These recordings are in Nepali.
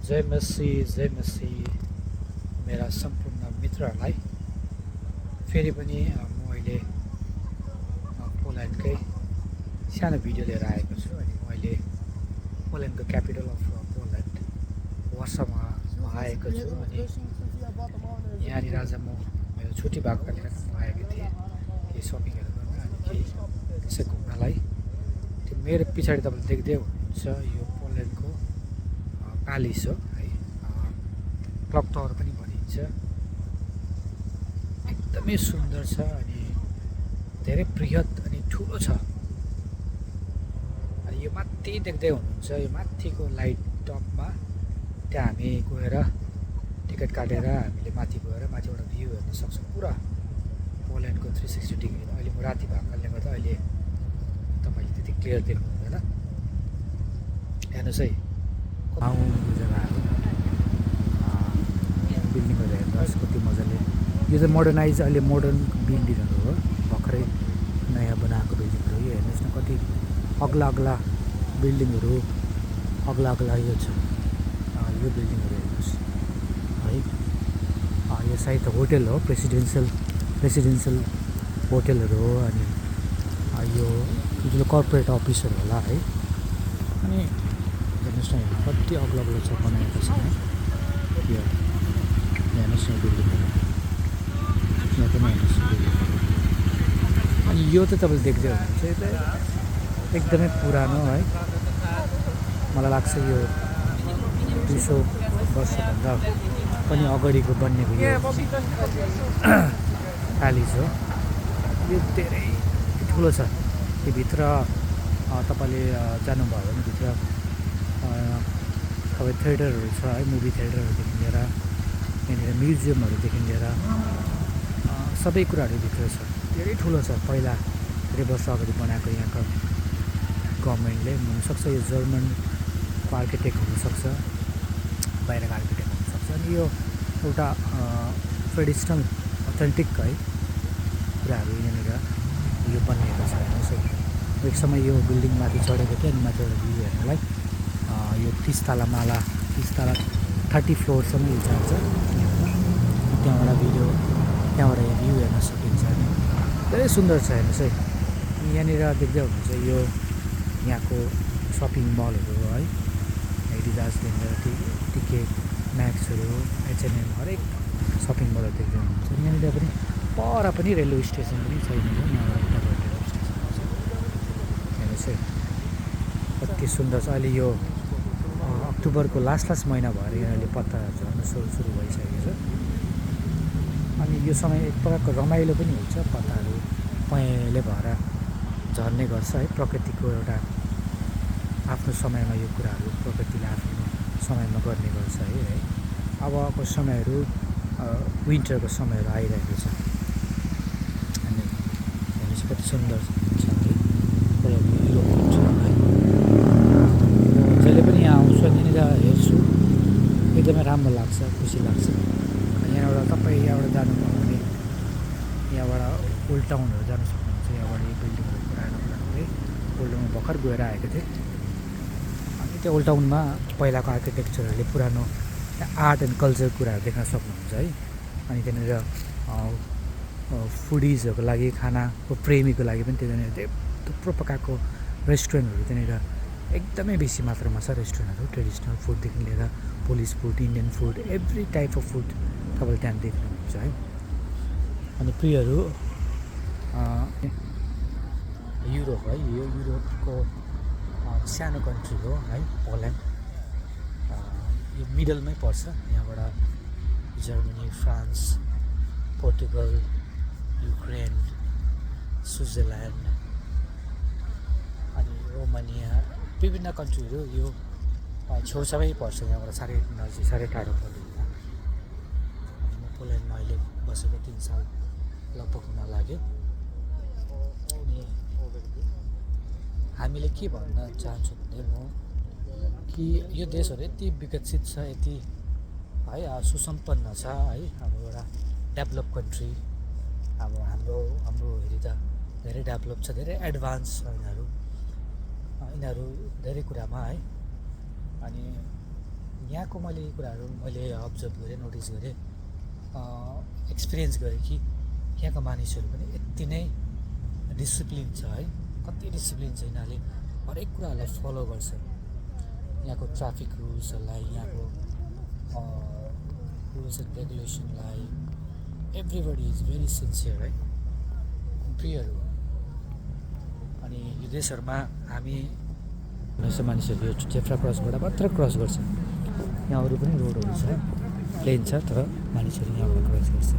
जय मसी मेरा सम्पूर्ण मित्रहरूलाई फेरि पनि म अहिले पोल्यान्डकै सानो भिडियो लिएर आएको छु। अनि म अहिले पोल्यान्डको क्यापिटल अफ पोल्यान्ड वार्सामा आएको छु। अनि यहाँनिर आज म मेरो छुट्टी भएको कारणले गर्दा म आएको थिएँ केही सपिङहरू गर्न अनि केही त्यसै घुम्नलाई। त्यो मेरो पछाडि तपाईँले देख्दै हुनुहुन्छ यो पोल्यान्डको प्यालेस हो है, क्लक टावर पनि भनिन्छ। एकदमै सुन्दर छ अनि धेरै बृहत अनि ठुलो छ। अनि यो माथि देख्दै हुनुहुन्छ, यो माथिको लाइट टपमा त्यहाँ हामी गएर टिकट काटेर हामीले माथि गएर माथिबाट भ्यू हेर्न सक्छौँ पुरा पोल्यान्डको 360 डिग्री। अहिले म राति भएको कारणले गर्दा अहिले तपाईँले त्यति क्लियर देख्नु हुँदैन। हेर्नुहोस् है गाउँको जग्गाहरू, बिल्डिङहरू हेर्नुहोस् कति मजाले। यो चाहिँ मोडर्नाइज अहिले मोडर्न बिल्डिङहरू हो, भर्खरै नयाँ बनाएको बिल्डिङहरू। यो हेर्नुहोस् न कति अग्ला अग्ला बिल्डिङहरू, अग्ला अग्ला यो छ। यो बिल्डिङहरू हेर्नुहोस् है। यो सायद होटेल हो, प्रेसिडेन्सियल होटेलहरू हो। अनि यो ठुल्ठुलो कर्पोरेट अफिसहरू होला है। अनि हेर्नुहोस् न यहाँ कति अग्लो अग्लो छ बनाएको छ है। यो हेर्नुहोस् न बिल्डिङहरू, यहाँ पनि हेर्नुहोस् बिल्डिङहरू। अनि यो त तपाईँले देख्दै हुनुहुन्छ, यो त एकदमै पुरानो है। मलाई लाग्छ यो 200 वर्षभन्दा पनि अगाडिको बनिएको यो प्यालेस हो। यो धेरै ठुलो छ। यो भित्र तपाईँले जानुभयो भने भित्र तपाईँ थिएटरहरू छ है, मुभी थिएटरहरूदेखि लिएर यहाँनिर म्युजियमहरूदेखि लिएर सबै कुराहरू भित्र छ। धेरै ठुलो छ, पहिला धेरै वर्ष अगाडि बनाएको यहाँको गभर्मेन्टले। हुनसक्छ यो जर्मनको आर्किटेक्ट हुनसक्छ, बाहिरको आर्किटेक्ट हुनसक्छ। अनि यो एउटा ट्रेडिसनल अथेन्टिक है कुराहरू यहाँनिर यो बनिएको छ। हेर्नुहोस् है, एक समय यो बिल्डिङ माथि चढेको थियो अनि माथिबाट भ्यू हेर्नलाई यो 30 तला माला, 30 तला 30 फ्लोरसम्म जान्छ। त्यहाँबाट भिडियो, त्यहाँबाट भ्यू हेर्न सकिन्छ। अनि धेरै सुन्दर छ हेर्नुहोस् है। यहाँनिर देख्दै हुनुहुन्छ यो यहाँको सपिङ मलहरू है, एडिडासदेखि लिएर टिके म्याक्सहरू, H&M हरेक सपिङ मलहरू देख्दै हुनुहुन्छ। यहाँनिर पनि पर पनि रेलवे स्टेसन पनि छैन, यहाँबाट उताबाट रेलवे स्टेसन छ। हेर्नुहोस् है कति सुन्दर छ। अहिले यो अक्टोबरको लास्ट महिना भएर यहाँले पत्ता झर्न सुरु भइसकेको छ। अनि यो समय एक प्रकारको रमाइलो पनि हुन्छ, पत्ताहरू पहेँले भएर झर्ने गर्छ है। प्रकृतिको एउटा आफ्नो समयमा यो कुराहरू प्रकृतिले आफ्नो समयमा गर्ने गर्छ है। अबको समयहरू विन्टरको समयहरू आइरहेको छ। अनि हेर्नुहोस् कति सुन्दर छ है। युरोप छ है। जहिले पनि यहाँ आउँछु यहाँनिर हेर्छु, एकदमै राम्रो लाग्छ, खुसी लाग्छ। यहाँबाट तपाईँ यहाँबाट जानुभयो भने यहाँबाट ओल्ड टाउनहरू जानु सक्नुहुन्छ। यहाँबाट यो बिल्डिङहरू पुरानो है, ओल्ड टाउन भर्खर गएर आएको थिएँ। अनि त्यो ओल्ड टाउनमा पहिलाको आर्किटेक्चरहरूले पुरानो आर्ट एन्ड कल्चर कुराहरू देख्न सक्नुहुन्छ है। अनि त्यहाँनिर फुडिजहरूको लागि, खानाको प्रेमीको लागि पनि त्यहाँनिर थुप्रो प्रकारको रेस्टुरेन्टहरू त्यहाँनिर एकदमै बेसी मात्रामा छ। रेस्टुरेन्टहरू ट्रेडिसनल फुडदेखि लिएर polish food, Indian food, every type of food तपाईँले त्यहाँ देख्नुहुन्छ है। अनि प्रियहरू युरोप है, यो युरोपको सानो कन्ट्री हो है पोल्यान्ड। यो मिडलमै पर्छ। यहाँबाट Germany, France, Portugal, Ukraine, Switzerland अनि रोमानिया, विभिन्न कन्ट्रीहरू यो छेउछाउमै पर्छ। यहाँबाट साह्रै नजिक, साह्रै टाढो पर्दैन। म पोल्यान्डमा अहिले बसेको 3 साल लगभग हुन लाग्यो। अनि हामीले के भन्न चाहन्छु भने म कि यो देशहरू यति विकसित छ, यति है सुसम्पन्न छ है। अब एउटा डेभलप कन्ट्री, अब हाम्रो हेरी त धेरै डेभलप छ, धेरै एडभान्स छ यिनीहरू धेरै कुरामा है। अनि यहाँको मैले यी कुराहरू मैले अब्जर्भ गरेँ, नोटिस गरेँ, एक्सपिरियन्स गरेँ कि यहाँका मानिसहरू पनि यति नै डिसिप्लिन छ है। कति डिसिप्लिन छ, यिनीहरूले हरेक कुराहरूलाई फलो गर्छ। यहाँको ट्राफिक रुल्सहरूलाई, यहाँको रुल्स एन्ड रेगुलेसनलाई, एभ्रिबडी इज भेरी सिन्सियर है, प्रियहरू। अनि यो देशहरूमा हामी मानिसहरू यो जेफ्रा क्रसबाट मात्र क्रस गर्छ। यहाँ अरू पनि रोडहरू छ, प्लेन छ, तर मानिसहरू यहाँबाट क्रस गर्छ।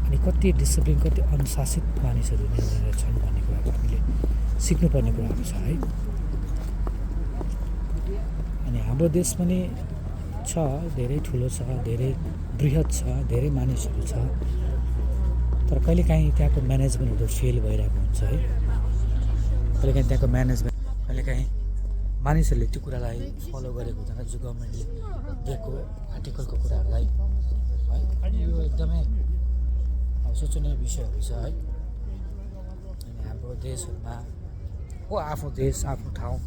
अनि कति डिसिप्लिन, कति अनुशासित मानिसहरू यहाँनिर छन् भन्ने कुराको हामीले सिक्नुपर्ने कुराहरू छ है। अनि हाम्रो देश पनि छ, धेरै ठुलो छ, धेरै बृहत छ, धेरै मानिसहरू छ, तर कहिलेकाहीँ त्यहाँको म्यानेजमेन्टहरू फेल भइरहेको हुन्छ है। कहिलेकाहीँ त्यहाँको म्यानेजमेन्ट, कहिलेकाहीँ मानिसहरूले त्यो कुरालाई फलो गरेको हुँदैन, जो गभर्मेन्टले दिएको आर्टिकलको कुराहरूलाई है। अनि यो एकदमै सोचनीय विषयहरू छ है। अनि हाम्रो देशहरूमा आफ्नो देश, आफ्नो ठाउँ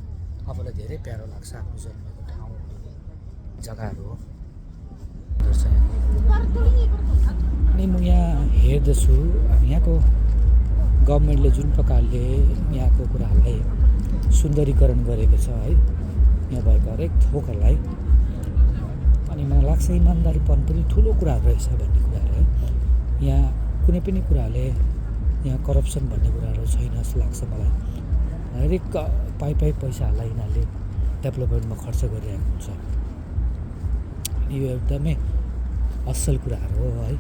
आफूलाई धेरै प्यारो लाग्छ, आफ्नो जन्मेको ठाउँ, जग्गाहरू हो। अनि म यहाँ हेर्दछु यहाँको गभर्मेन्टले जुन प्रकारले यहाँको कुराहरूलाई सुन्दरीकरण गरेको छ है, यहाँ भएको हरेक थोकहरूलाई। अनि मलाई लाग्छ इमान्दारीपन पनि ठुलो कुराहरू रहेछ भन्ने कुराहरू है। यहाँ कुनै पनि कुराले, यहाँ करप्सन भन्ने कुराहरू छैन जस्तो लाग्छ मलाई। हरेक पाइ पैसाहरूलाई यिनीहरूले डेभलपमेन्टमा खर्च गरिरहेको हुन्छ। यो एकदमै असल कुराहरू हो है।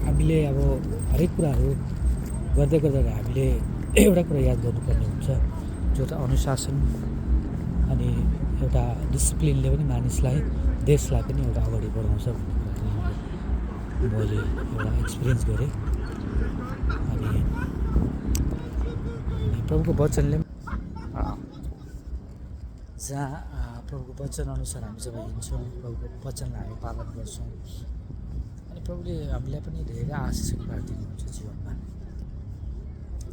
हामीले अब हरेक कुराहरू गर्दै गर्दा हामीले एउटा कुरा याद गर्नुपर्ने हुन्छ, जो त अनुशासन अनि एउटा डिसिप्लिनले पनि मानिसलाई, देशलाई पनि एउटा अगाडि बढाउँछ भन्ने कुरा मैले एउटा एक्सपिरियन्स गरेँ। अनि प्रभुको वचनले जहाँ प्रभुको वचन अनुसार हामी जब हिँड्छौँ, प्रभुको वचनलाई हामी पालन गर्छौँ, अनि प्रभुले हामीलाई पनि धेरै आशिष कुराहरू दिनुहुन्छ जीवनमा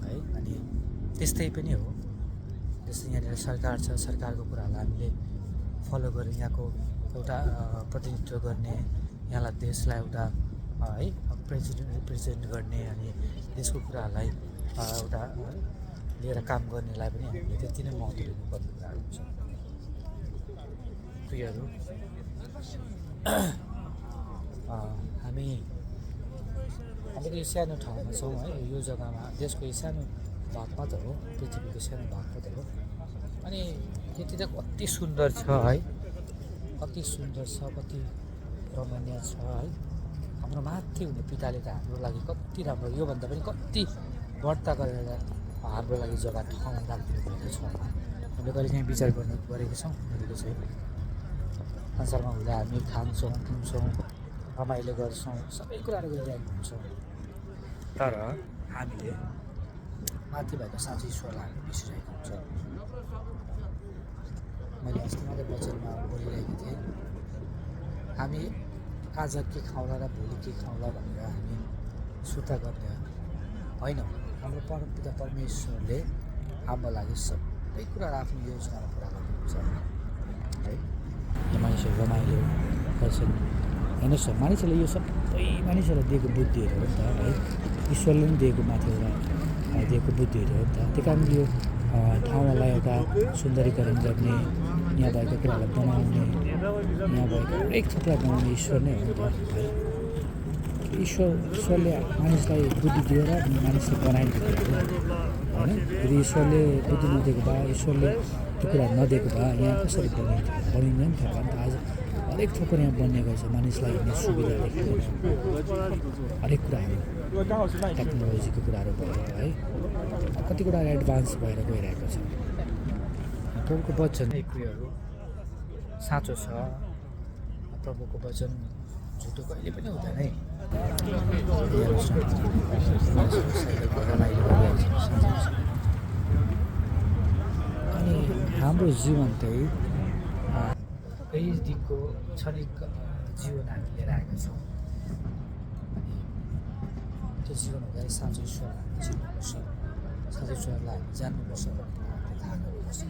है। अनि त्यस्तै पनि हो, जस्तै यहाँनिर सरकार छ, सरकारको कुराहरूलाई हामीले फलो गरेर यहाँको एउटा प्रतिनिधित्व गर्ने, यहाँलाई देशलाई एउटा है रिप्रेजेन्ट गर्ने, अनि देशको कुराहरूलाई एउटा लिएर काम गर्नेलाई पनि हामीले त्यति नै महत्त्व दिनुपर्ने कुराहरू हुन्छ। प्रियहरू, हामी यो सानो ठाउँमा छौँ है, यो जग्गामा, देशको यो सानो भागमा त हो, पृथ्वीको सानो भागमा त हो। अनि यति त कति सुन्दर छ है, कति सुन्दर छ, कति रमणीय छ है। हाम्रो माथि हुने पिताले त हाम्रो लागि कति राम्रो, योभन्दा पनि कति बढ्ता गरेर हाम्रो लागि जग्गा ठाउँ राखिदिनु भएको छ। हामीले कहिलेकाहीँ विचार गरेको छौँ, गरेको छैन। संसारमा हुँदा हामी खान्छौँ, पिउँछौँ, रमाइलो गर्छौँ, सबै कुराहरू गरिरहेको हुन्छौँ, तर हामीले माथि भएको साँच्चै ईश्वरलाई हामी बिर्सिरहेको हुन्छौँ। मैले अस्ति मात्रै वचनमा बोलिरहेको थिएँ, हामी आज के खाउँला र भोलि के खाउँला भनेर हामी सुर्ता गर्ने होइनौँ। हाम्रो परमपिता परमेश्वरले हाम्रो लागि सबै कुराहरू आफ्नो योजनामा पुरा गर्नुहुन्छ है। यो मानिसहरू रमाइलो गर्छन्, हेर्नुहोस् न, मानिसहरूले यो सबै मानिसहरूलाई दिएको बुद्धिहरू हो नि त है। ईश्वरले पनि दिएको माथिबाट दिएको बुद्धिहरू हो नि त। त्यही कारण यो ठाउँलाई एउटा सुन्दरीकरण गर्ने, यहाँ भएको कुरालाई बनाउने, यहाँ भएको हरेक थोकलाई बनाउने ईश्वर नै हो नि त है। ईश्वरले मानिसलाई बुद्धि दिएर मानिसले बनाइदिएको होइन। यदि ईश्वरले बुद्धि नदिएको भए, ईश्वरले त्यो कुरा नदिएको भए यहाँ कसरी बनिँदैन थियो होला नि त। आज हरेक थोक यहाँ बनिएको छ, मानिसलाई हिँड्ने सुविधादेखि हरेक कुराहरू, टेक्नोलोजीको कुराहरू भयो है, कति कुराहरू एडभान्स भएर गइरहेको छ। प्रभुको वचन नै प्रियहरू साँचो छ। प्रभुको वचन झुटो कहिले पनि हुँदैन है। अनि हाम्रो जीवन चाहिँ केही दिनको क्षणिक जीवन हामी लिएर आएका छौँ। अनि त्यो जीवन हुँदा साँचो ईश्वर हामी चिन्नुपर्छ, साँचो ईश्वरलाई हामी जान्नुपर्छ भन्ने हामीले थाहा गर्नुपर्छ।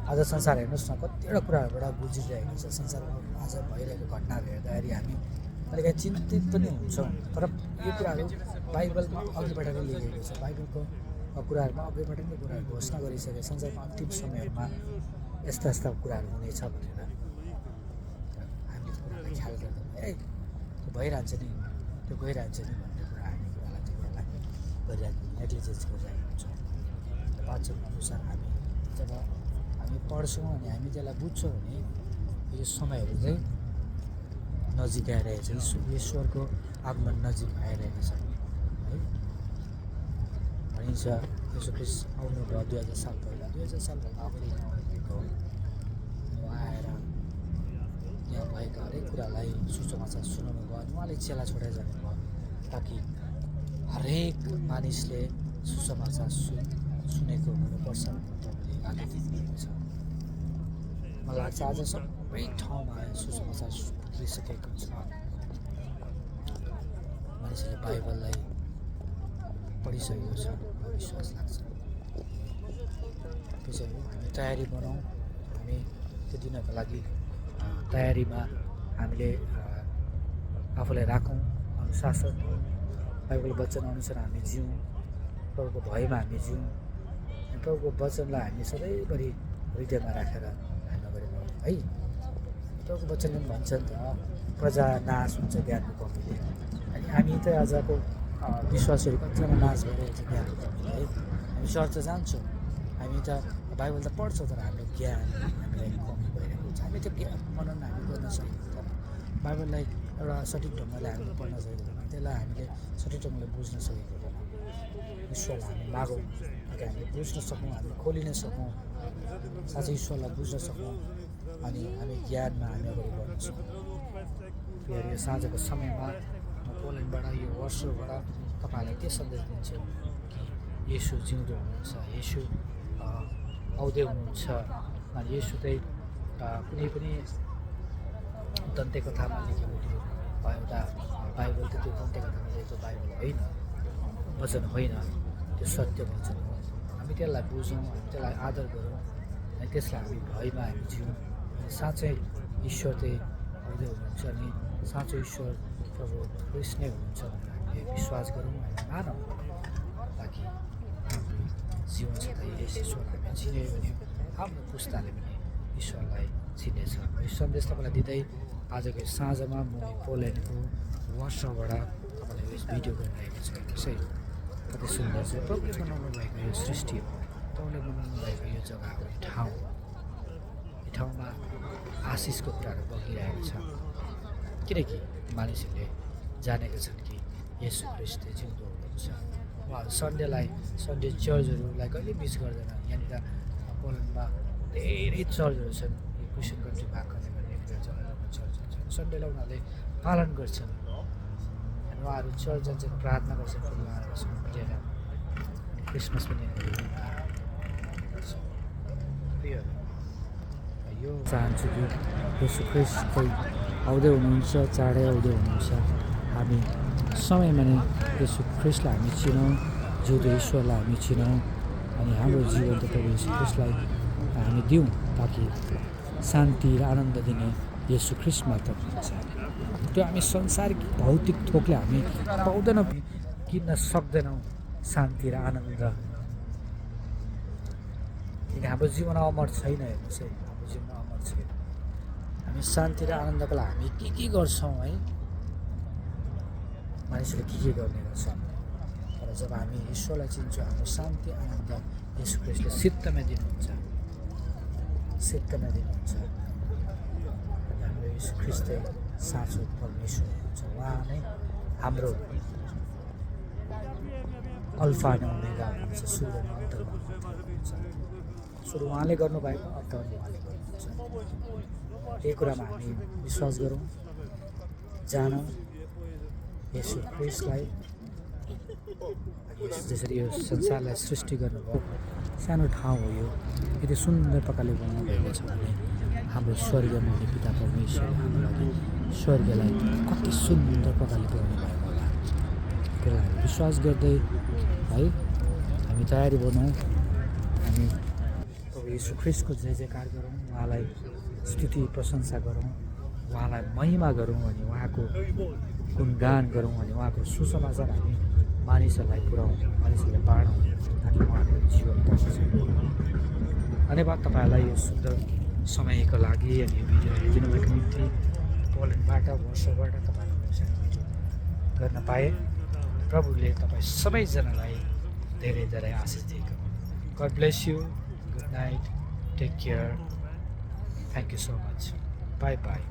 आज संसार हेर्नुहोस् न कतिवटा कुराहरूबाट गुज्रिरहेको छ। संसारमा आज भइरहेको घटनाहरू हेर्दाखेरि हामी अलिकति चिन्तित पनि हुन्छौँ, तर यो कुराहरू बाइबलमा अघिबाट नै लेखिएको छ। बाइबलको कुराहरूमा अघिबाट नै कुराहरू घोषणा गरिसकेको छ। संसारमा अन्तिम समयहरूमा यस्ता यस्ता कुराहरू हुनेछ भनेर हामीले त्यो कुरालाई ख्याल गर्दैनौँ। त्यो भइरहन्छ नि, त्यो गइरहन्छ नि भन्ने कुरा हामी कुरालाई त्यो कुरालाई गरिरहेको नेग्लिजेन्स गरिरहेको हुन्छौँ। वाचन अनुसार हामी जब हामी पढ्छौँ अनि हामी त्यसलाई बुझ्छौँ भने यो समयहरू चाहिँ नजिक आइरहेको छ। ईश्वरको आगमन नजिक आइरहेको छ है। भनिन्छ यसो ख्रिस्ट आउनुभयो 2000 साल पहिला, 2000 सालभन्दा अगाडि आउनुभएको आएर यहाँ भएका हरेक कुरालाई सुसमाचार सुनाउनु भयो अनि उहाँले चेला छोडेर जानुभयो ताकि हरेक मानिसले सुसमाचार सुनेको हुनुपर्छ भनेर तपाईँले आदेश दिनुभएको छ। मलाई लाग्छ आज सबै ठाउँमा सुसमाचार पुगिसकेको छ। मानिसहरूले बाइबललाई पढिसकेको छ, विश्वास लाग्छ। त्यसैले हामी तयारी बनाउँ, हामी त्यो दिनको लागि तयारीमा हामीले आफूलाई राखौँ, अनुशासन बाइबल वचन अनुसार हामी जिउँ, प्रभुको भयमा हामी जिउँ, प्रभुको वचनलाई हामी सधैँभरि हृदयमा राखेर हामी अगाडि बढौँ है। प्रभुको वचनले पनि भन्छ नि त, प्रजा नाश हुन्छ ज्ञानको कमीले। अनि हामी त आजको विश्वासहरू कतिजना नाश भइरहेको छ ज्ञानको कमीले है। हामी चर्च जान्छौँ, हामी त बाइबल त पढ्छौँ, तर हाम्रो ज्ञान हामीलाई कमी भइरहेको हुन्छ। हामी त्यो ज्ञान मनन हामी गर्न सकेको छैनौँ। बाइबललाई एउटा सठिक ढङ्गले हामीले पढ्न सकेको छैनौँ, त्यसलाई हामीले सठिक ढङ्गले बुझ्न सकेको छैनौँ। ईश्वरलाई हामी मागौँ ताकि हामीले बुझ्न सकौँ, हामी खोलिन सकौँ, साँच्चै ईश्वरलाई बुझ्न सकौँ अनि हामी ज्ञानमा हामी अगाडि बढ्न सकौँ। फेरि यो साँझको समयमा म पोल्यान्डबाट यो वर्षबाट तपाईँहरूलाई के सन्देश दिन्छु कि येशू जिउँदो हुनुहुन्छ, येशू आउँदै हुनुहुन्छ। अनि येशू चाहिँ कुनै पनि दन्ते कथामा लेखेको त्यो एउटा बाइबल त त्यो दन्ते कथामा लेखेको बाइबल होइन, वचन होइन, त्यो सत्य वचन हो। हामी त्यसलाई बुझौँ, हामी त्यसलाई आदर गरौँ अनि त्यसलाई हामी भयमा हामी जिउँ। अनि साँच्चै ईश्वर चाहिँ आउँदै हुनुहुन्छ अनि साँचो ईश्वर प्रभु ख्रिस्ट नै हुनुहुन्छ भनेर हामीले विश्वास गरौँ, हामी मानौँ ताकि हाम्रो जीवन सधैँ यस ईश्वरलाई हामी चिन्यो भने हाम्रो पुस्ताले पनि ईश्वरलाई चिनेछ। यो सन्देश तपाईँलाई दिँदै आजको साँझमा म पोल्यान्डको वर्षबाट तपाईँलाई यस भिडियो गरिरहेको छु। त्यसै कति सुन्दर छ, प्रभुले बनाउनु भएको यो सृष्टि हो, प्रभुले बनाउनु भएको यो जग्गा हो, यो ठाउँ हो। यो ठाउँमा आशिषको कुराहरू बगिरहेको छ किनकि मानिसहरूले जानेका छन् कि येशू ख्रिस्ट जिउँदो हुनुहुन्छ। उहाँहरू सन्डे चर्चहरूलाई कहिले मिस गर्दैन। यहाँनिर पोल्यान्डमा धेरै चर्चहरू छन्, यो क्रिस्चियन कन्ट्री भएकोले गर्दा जग्गा जग्गा चर्चहरू छन्। सन्डेलाई उनीहरूले पालन गर्छन् अनि उहाँहरू चर्च जान्छन्, प्रार्थना गर्छन्, परिवारसँग मिलेर। क्रिसमस पनि यो चाहन्छु कि येशू ख्रिस्ट चाहिँ आउँदै हुनुहुन्छ, चाँडै आउँदै हुनुहुन्छ। हामी समयमा नै येशू ख्रिस्टलाई हामी चिनौँ, जिउँदो ईश्वरलाई हामी चिनौँ अनि हाम्रो जीवन त प्रभु येशू ख्रिस्टलाई हामी दिउँ ताकि शान्ति र आनन्द दिने येशू ख्रिस्ट मात्र हुनुहुन्छ। त्यो हामी संसारिक भौतिक थोकले हामी पाउँदैनौँ, किन्न सक्दैनौँ शान्ति र आनन्द। किनकि हाम्रो जीवन अमर छैन। हेर्नुहोस् है, हाम्रो जीवन अमर छैन। हामी शान्ति र आनन्दको लागि हामी के गर्छौँ है, मानिसहरूले के गर्ने गर्छन्, तर जब हामी ईश्वरलाई चिन्छौँ हाम्रो शान्ति आनन्द येशू ख्रिस्टले सित्तमा दिनुहुन्छ, सित्तमा दिनुहुन्छ। हाम्रो येशू ख्रिस्ट साँचो परमेश्वर हुनुहुन्छ। उहाँ नै हाम्रो अल्फा र ओमेगा हुनुहुन्छ, सुरु र अन्तमा हुनुहुन्छ। सुरु उहाँले गर्नुभएको, अन्त उहाँले गर्नुहुन्छ। यही कुरामा हामी विश्वास गरौँ, जानौँ येशू ख्रिस्टलाई। जसरी यो संसारलाई सृष्टि गर्नुभयो, सानो ठाउँ हो यो, यति सुन्दर प्रकारले बनाउनु भएको छ भने हाम्रो स्वर्गमा हुने पिता परमेश्वरले हाम्रो लागि स्वर्गलाई कति सुन्दर प्रकारले बनाउनु भएको होला। सकेर हामी विश्वास गर्दै है हामी तयारी बनाउँ, हामी प्रभु यीशु ख्रीष्टको जय जयकार गरौँ, उहाँलाई स्तुति प्रशंसा गरौँ, उहाँलाई महिमा गरौँ अनि उहाँको गुणगान गरौँ अनि उहाँको सुसमाचार हामी मानिसहरूलाई पुऱ्याउँ, मानिसहरूलाई बाँडौँ ताकि उहाँको जीवन पाउँछ। धन्यवाद तपाईँहरूलाई यो सुन्दर समयको लागि अनि यो भिडियो हेरिदिनुभएको निम्ति पोल्यान्डबाट वर्षबाट तपाईँहरूको भिडियो गर्न पाएँ। प्रभुले तपाईँ सबैजनालाई धेरै धेरै आशिष दिएको। God bless you, good night, take care, thank you so much, bye by.